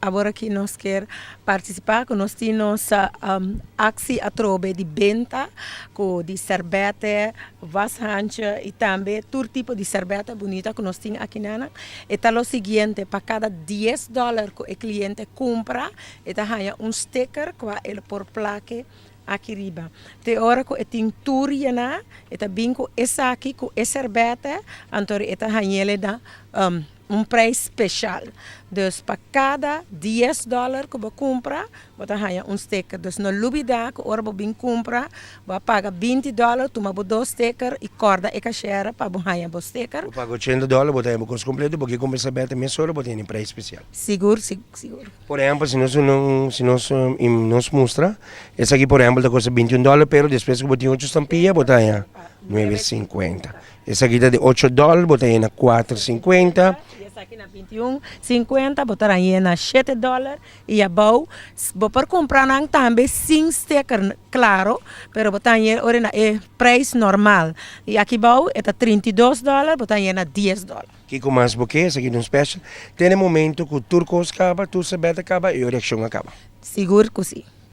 Awor aki nos kier participa cu nos tin nos actie atrobe di benta cu di serbete, washandje y tambe tur tipo di serbete bunita cu nos tin aki nan. E ta lo siguiente, pa cada dies dollar cu e cliente cumpra e ta haya un sticker cua e lo por plake aki riba. Te ora cu e tin tur yena e ta bin cu esaki cu e serbete anto e ta hañele na un prijs special. Dus pa cada dies dollar cu bo cumpra, bo ta haya un sticker. Dus no lubida cu ora bo bin cumpra, bo a paga 20 dollar, tuma bo dos sticker y corda e cashera pa bo haya bo sticker. Bo paga 80 dollar, bo ta haya bo cos completo, bo ke cumpra serbete mesora, bo ta haya un prijs special. Sigur, sigur. Por ehempel, si nos si nos nos mustra, esaki por ehempel ta costa 21 dollar, pero despues cu bo tin ocho stampilla, bo ta haya 9.50. Esaki ta di ocho dòler, bo ta yena kuater sinkuenta. I esaki na 21.50, bo ta yena shete dòler i abou. Bo por kumpra nan tambe sin sticker, klaro, pero bo ta haña ora na e preis normal. I aki bou e ta 32 dòler, bo ta yena 10 dòler. Kiko mas bo ke? Esaki ta un special. Te na e momento ku tur kos kaba, tur serbèt a kaba i e reakshon a kaba. Sigur ku si.